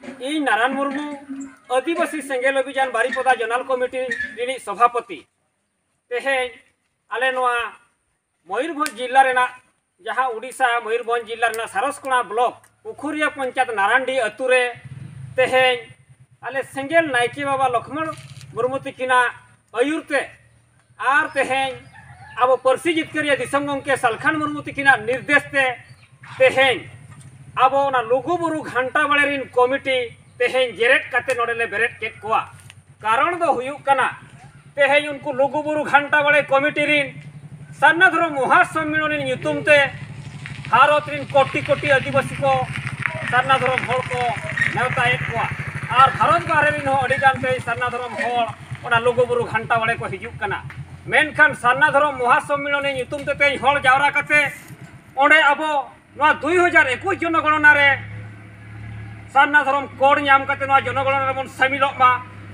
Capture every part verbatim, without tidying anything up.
ᱤᱧ ᱱᱟᱨᱟᱱ ᱢᱩᱨᱢᱩ, ᱟᱹᱫᱤᱵᱟᱹᱥᱤ ᱥᱮᱸᱜᱮᱞ ᱚᱵᱷᱤᱡᱟᱱ ᱵᱟᱨᱤᱯᱚᱫᱟ ᱡᱚᱱᱟᱞ ᱠᱚᱢᱤᱴᱤ ᱨᱤᱱᱤᱡ ᱥᱚᱵᱷᱟᱯᱚᱛᱤ᱾ ᱛᱮᱦᱮᱧ ᱟᱞᱮ ᱱᱚᱣᱟ ᱢᱚᱭᱩᱨᱵᱷᱚᱸᱡᱽ ᱡᱤᱞᱟ ᱨᱮᱱᱟᱜ, ᱡᱟᱦᱟᱸ ᱩᱰᱤᱥᱟ ᱢᱚᱭᱩᱨᱵᱷᱚᱸᱡᱽ ᱡᱤᱞᱟ ᱨᱮᱱᱟᱜ ᱥᱟᱨᱚᱥᱠᱳᱱᱟ ᱵᱞᱚᱠ ᱯᱩᱠᱷᱩᱨᱤᱭᱟᱹ ᱯᱚᱧᱪᱟᱭᱮᱛ ᱱᱟᱨᱟᱱᱰᱤ ᱟᱹᱛᱩ ᱨᱮ ᱛᱮᱦᱮᱧ ᱟᱞᱮ ᱥᱮᱸᱜᱮᱞ ᱱᱟᱭᱠᱮ ᱵᱟᱵᱟ ᱞᱚᱠᱷᱢᱚᱬ ᱢᱩᱨᱢᱩ ᱛᱤᱠᱤᱱᱟᱜ ᱟᱹᱭᱩᱨ ᱛᱮ ᱟᱨ ᱛᱮᱦᱮᱧ ᱟᱵᱚ ᱯᱟᱹᱨᱥᱤ ᱡᱤᱛᱠᱟᱹᱨᱤᱭᱟᱹ ᱫᱤᱥᱚᱢ ᱜᱚᱢᱠᱮ ᱥᱟᱞᱠᱷᱟᱱ ᱢᱩᱨᱢᱩ ᱛᱤᱠᱤᱱᱟᱜ ᱱᱤᱨᱫᱮᱥ ᱛᱮ ᱛᱮᱦᱮᱧ ᱟᱵᱚ ᱚᱱᱟ ᱞᱩᱜᱩᱵᱩᱨᱩ ᱜᱷᱟᱱᱴᱟ ᱵᱟᱲᱮ ᱨᱤᱱ ᱠᱚᱢᱤᱴᱤ ᱛᱮᱦᱮᱧ ᱡᱮᱨᱮᱫ ᱠᱟᱛᱮ ᱱᱚᱰᱮ ᱞᱮ ᱵᱮᱨᱮᱫ ᱠᱮᱫ ᱠᱚᱣᱟ᱾ ᱠᱟᱨᱚᱱ ᱫᱚ ᱦᱩᱭᱩᱜ ᱠᱟᱱᱟ, ᱛᱮᱦᱮᱧ ᱩᱱᱠᱩ ᱞᱩᱜᱩᱵᱩᱨᱩ ᱜᱷᱟᱱᱴᱟ ᱵᱟᱲᱮ ᱠᱚᱢᱤᱴᱤ ᱨᱤᱱ ᱥᱟᱨᱱᱟ ᱫᱷᱚᱨᱚᱢ ᱢᱚᱦᱟ ᱥᱚᱢᱢᱮᱞᱚᱱᱤ ᱧᱩᱛᱩᱢ ᱛᱮ ᱵᱷᱟᱨᱚᱛ ᱨᱤᱱ ᱠᱳᱴᱤ ᱠᱳᱴᱤ ᱟᱹᱫᱤᱵᱟᱹᱥᱤ ᱠᱚ ᱥᱟᱨᱱᱟ ᱫᱷᱚᱨᱚᱢ ᱦᱚᱲ ᱠᱚ ᱱᱮᱣᱛᱟᱭᱮᱫ ᱠᱚᱣᱟ᱾ ᱟᱨ ᱵᱷᱟᱨᱚᱛ ᱵᱟᱦᱨᱮ ᱨᱤᱱ ᱦᱚᱸ ᱟᱹᱰᱤ ᱜᱟᱱ ᱛᱮ ᱥᱟᱨᱱᱟ ᱫᱷᱚᱨᱚᱢ ᱦᱚᱲ ᱚᱱᱟ ᱞᱩᱜᱩᱵᱩᱨᱩ ᱜᱷᱟᱱᱴᱟ ᱵᱟᱲᱮ ᱠᱚ ᱦᱤᱡᱩᱜ ᱠᱟᱱᱟ᱾ ᱢᱮᱱᱠᱷᱟᱱ ᱥᱟᱨᱱᱟ ᱫᱷᱚᱨᱚᱢ ᱢᱚᱦᱟ ᱥᱚᱢᱢᱮᱞᱚᱱᱤ ᱧᱩᱛᱩᱢ ᱛᱮ ᱛᱮᱦᱮᱧ ᱦᱚᱲ ᱡᱟᱣᱨᱟ ᱠᱟᱛᱮ ᱚᱸᱰᱮ ᱟᱵᱚ ᱱᱚᱣᱟ ᱫᱩᱭ ᱦᱟᱡᱟᱨ ᱮᱠᱩᱥ ᱡᱚᱱᱚᱜᱚᱬᱚᱱᱟ ᱨᱮ ᱥᱟᱨᱱᱟ ᱫᱷᱚᱨᱚᱢ ᱠᱳᱰ ᱧᱟᱢ ᱠᱟᱛᱮ ᱱᱚᱣᱟ ᱡᱚᱱᱚᱜᱚᱬᱚᱱᱟ ᱨᱮᱵᱚᱱ ᱥᱟᱹᱢᱤᱞᱚᱜ ᱢᱟ᱾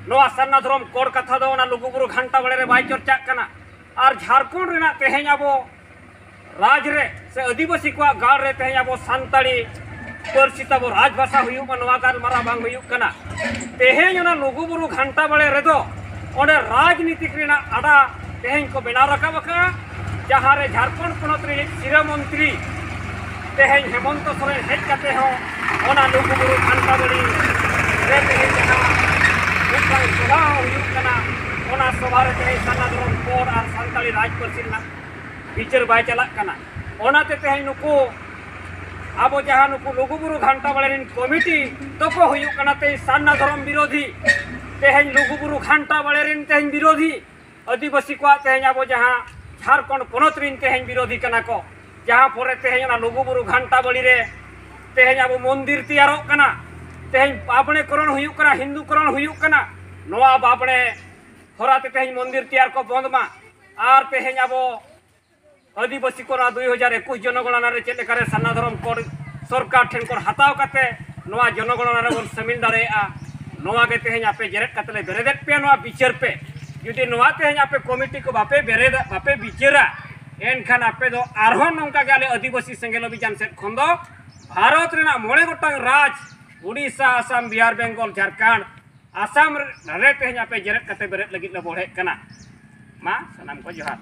ᱱᱚᱣᱟ ᱥᱟᱨᱱᱟ ᱫᱷᱚᱨᱚᱢ ᱠᱳᱰ ᱠᱟᱛᱷᱟ ᱫᱚ ᱚᱱᱟ ᱞᱩᱜᱩᱵᱩᱨᱩ ᱜᱷᱟᱱᱴᱟ ᱵᱟᱲᱮ ᱨᱮ ᱵᱟᱭ ᱪᱚᱨᱪᱟᱜ ᱠᱟᱱᱟ᱾ ᱟᱨ ᱡᱷᱟᱲᱠᱷᱚᱸᱰ ᱨᱮᱱᱟᱜ ᱛᱮᱦᱮᱧ ᱟᱵᱚ ᱨᱟᱡᱽ ᱨᱮ ᱥᱮ ᱟᱹᱫᱤᱵᱟᱹᱥᱤ ᱠᱚᱣᱟᱜ ᱜᱟᱲ ᱨᱮ ᱛᱮᱦᱮᱧ ᱟᱵᱚ ᱥᱟᱱᱛᱟᱲᱤ ᱯᱟᱹᱨᱥᱤ ᱛᱟᱵᱚ ᱨᱟᱡᱽ ᱵᱷᱟᱥᱟ ᱦᱩᱭᱩᱜ ᱢᱟ, ᱱᱚᱣᱟ ᱜᱟᱞᱢᱟᱨᱟᱣ ᱵᱟᱝ ᱦᱩᱭᱩᱜ ᱠᱟᱱᱟ᱾ ᱛᱮᱦᱮᱧ ᱚᱱᱟ ᱞᱩᱜᱩᱵᱩᱨᱩ ᱜᱷᱟᱱᱴᱟ ᱵᱟᱲᱮ ᱨᱮᱫᱚ ᱚᱸᱰᱮ ᱨᱟᱡᱽᱱᱤᱛᱤ ᱨᱮᱱᱟᱜ ᱟᱰᱟ ᱛᱮᱦᱮᱧ ᱠᱚ ᱵᱮᱱᱟᱣ ᱨᱟᱠᱟᱵ ᱟᱠᱟᱫᱼᱟ, ᱡᱟᱦᱟᱸ ᱨᱮ ᱡᱷᱟᱲᱠᱷᱚᱸᱰ ᱯᱚᱱᱚᱛ ᱨᱤᱱᱤᱡ ᱥᱤᱨᱟᱹ ᱢᱚᱱᱛᱨᱤ ᱛᱮᱦᱮᱧ ᱦᱮᱢᱚᱱᱛᱚ ᱥᱚᱨᱮᱱ ᱦᱮᱡ ᱠᱟᱛᱮ ᱦᱚᱸ ᱚᱱᱟ ᱞᱩᱜᱩᱵᱩᱨᱩ ᱜᱷᱟᱱᱴᱟ ᱵᱟᱲᱮ ᱨᱮ ᱛᱮᱦᱮᱧ ᱡᱟᱦᱟᱸ ᱢᱤᱫᱴᱟᱝ ᱥᱚᱵᱷᱟ ᱦᱩᱭᱩᱜ ᱠᱟᱱᱟ, ᱚᱱᱟ ᱥᱚᱵᱷᱟ ᱨᱮ ᱛᱮᱦᱮᱧ ᱥᱟᱨᱱᱟ ᱫᱷᱚᱨᱚᱢ ᱠᱳᱰ ᱟᱨ ᱥᱟᱱᱛᱟᱲᱤ ᱨᱟᱡᱽ ᱯᱟᱹᱨᱥᱤ ᱨᱮᱱᱟᱜ ᱵᱤᱪᱟᱹᱨ ᱵᱟᱭ ᱪᱟᱞᱟᱜ ᱠᱟᱱᱟ᱾ ᱚᱱᱟᱛᱮ ᱛᱮᱦᱮᱧ ᱱᱩᱠᱩ ᱟᱵᱚ ᱡᱟᱦᱟᱸ ᱱᱩᱠᱩ ᱞᱩᱜᱩᱵᱩᱨᱩ ᱜᱷᱟᱱᱴᱟ ᱵᱟᱲᱮ ᱨᱮᱱ ᱠᱚᱢᱤᱴᱤ ᱫᱚᱠᱚ ᱦᱩᱭᱩᱜ ᱠᱟᱱᱟ ᱛᱮᱦᱮᱧ ᱥᱟᱨᱱᱟ ᱫᱷᱚᱨᱚᱢ ᱵᱤᱨᱳᱫᱷᱤ, ᱛᱮᱦᱮᱧ ᱞᱩᱜᱩᱵᱩᱨᱩ ᱜᱷᱟᱱᱴᱟ ᱵᱟᱲᱮ ᱨᱮᱱ ᱛᱮᱦᱮᱧ ᱵᱤᱨᱳᱫᱷᱤ, ᱟᱹᱫᱤᱵᱟᱹᱥᱤ ᱠᱚᱣᱟᱜ ᱛᱮᱦᱮᱧ ᱟᱵᱚ ᱡᱟᱦᱟᱸ ᱡᱷᱟᱲᱠᱷᱚᱸᱰ ᱯᱚᱱᱚᱛ ᱨᱮᱱ ᱛᱮᱦᱮᱧ ᱵᱤᱨᱳᱫᱷᱤ ᱠᱟᱱᱟ ᱠᱚ, ᱡᱟᱦᱟᱸ ᱯᱚᱨᱮ ᱛᱮᱦᱮᱧ ᱚᱱᱟ ᱞᱩᱜᱩᱵᱩᱨᱩ ᱜᱷᱟᱱᱴᱟ ᱵᱟᱲᱮ ᱨᱮ ᱛᱮᱦᱮᱧ ᱟᱵᱚ ᱢᱚᱱᱫᱤᱨ ᱛᱮᱭᱟᱨᱚᱜ ᱠᱟᱱᱟ, ᱛᱮᱦᱮᱧ ᱵᱟᱵᱽᱲᱮ ᱠᱚᱨᱚᱱ ᱦᱩᱭᱩᱜ ᱠᱟᱱᱟ, ᱦᱤᱱᱫᱩ ᱠᱚᱨᱚᱱ ᱦᱩᱭᱩᱜ ᱠᱟᱱᱟ, ᱱᱚᱣᱟ ᱵᱟᱵᱽᱲᱮ ᱦᱚᱨᱟ ᱛᱮ ᱛᱮᱦᱮᱧ ᱢᱚᱱᱫᱤᱨ ᱛᱮᱭᱟᱨ ᱠᱚ ᱵᱚᱱᱫ ᱢᱟ᱾ ᱟᱨ ᱛᱮᱦᱮᱧ ᱟᱵᱚ ᱟᱹᱫᱤᱵᱟᱹᱥᱤ ᱠᱚ ᱱᱚᱣᱟ ᱫᱩᱭ ᱦᱟᱡᱟᱨ ᱮᱠᱩᱥ ᱡᱚᱱᱚᱜᱚᱬᱚᱱᱟ ᱨᱮ ᱪᱮᱫ ᱞᱮᱠᱟᱨᱮ ᱥᱟᱨᱱᱟ ᱫᱷᱚᱨᱚᱢ ᱠᱳᱰ ᱥᱚᱨᱠᱟᱨ ᱴᱷᱮᱱ ᱠᱷᱚᱱ ᱦᱟᱛᱟᱣ ᱠᱟᱛᱮ ᱱᱚᱣᱟ ᱡᱚᱱᱚᱜᱚᱬᱚᱱᱟ ᱨᱮᱵᱚᱱ ᱥᱟᱹᱢᱤᱞ ᱫᱟᱲᱮᱭᱟᱜᱼᱟ, ᱱᱚᱣᱟ ᱜᱮ ᱛᱮᱦᱮᱧ ᱟᱯᱮ ᱡᱮᱨᱮᱫ ᱠᱟᱛᱮ ᱞᱮ ᱵᱮᱨᱮᱫᱮᱫ ᱯᱮᱭᱟ ᱱᱚᱣᱟ ᱵᱤᱪᱟᱹᱨ ᱯᱮ᱾ ᱡᱩᱫᱤ ᱱᱚᱣᱟ ᱛᱮᱦᱮᱧ ᱟᱯᱮ ᱠᱚᱢᱤᱴᱤ ᱠᱚ ᱵᱟᱯᱮ ᱵᱮᱨᱮᱫᱟ, ᱵᱟᱯᱮ ᱵᱤᱪᱟᱹᱨᱟ, ᱮᱱᱠᱷᱟᱱ ᱟᱯᱮ ᱫᱚ ᱟᱨᱦᱚᱸ ᱱᱚᱝᱠᱟ ᱜᱮ ᱟᱞᱮ ᱟᱹᱫᱤᱵᱟᱹᱥᱤ ᱥᱮᱸᱜᱮᱞ ᱚᱵᱷᱤᱡᱟᱱ ᱥᱮᱫ ᱠᱷᱚᱱ ᱫᱚ ᱵᱷᱟᱨᱚᱛ ᱨᱮᱱᱟᱜ ᱢᱚᱬᱮ ᱜᱚᱴᱟᱝ ᱨᱟᱡᱽ ᱩᱰᱤᱥᱟ, ᱟᱥᱟᱢ, ᱵᱤᱦᱟᱨ, ᱵᱮᱝᱜᱚᱞ, ᱡᱷᱟᱲᱠᱷᱚᱸᱰ, ᱟᱥᱟᱢ ᱨᱮ ᱛᱮᱦᱮᱧ ᱟᱯᱮ ᱡᱮᱨᱮᱫ ᱠᱟᱛᱮ ᱵᱮᱨᱮᱫ ᱞᱟᱹᱜᱤᱫ ᱞᱮ ᱵᱚᱲᱦᱮᱜ ᱠᱟᱱᱟ᱾ ᱢᱟ ᱥᱟᱱᱟᱢ ᱠᱚ ᱡᱚᱦᱟᱨ᱾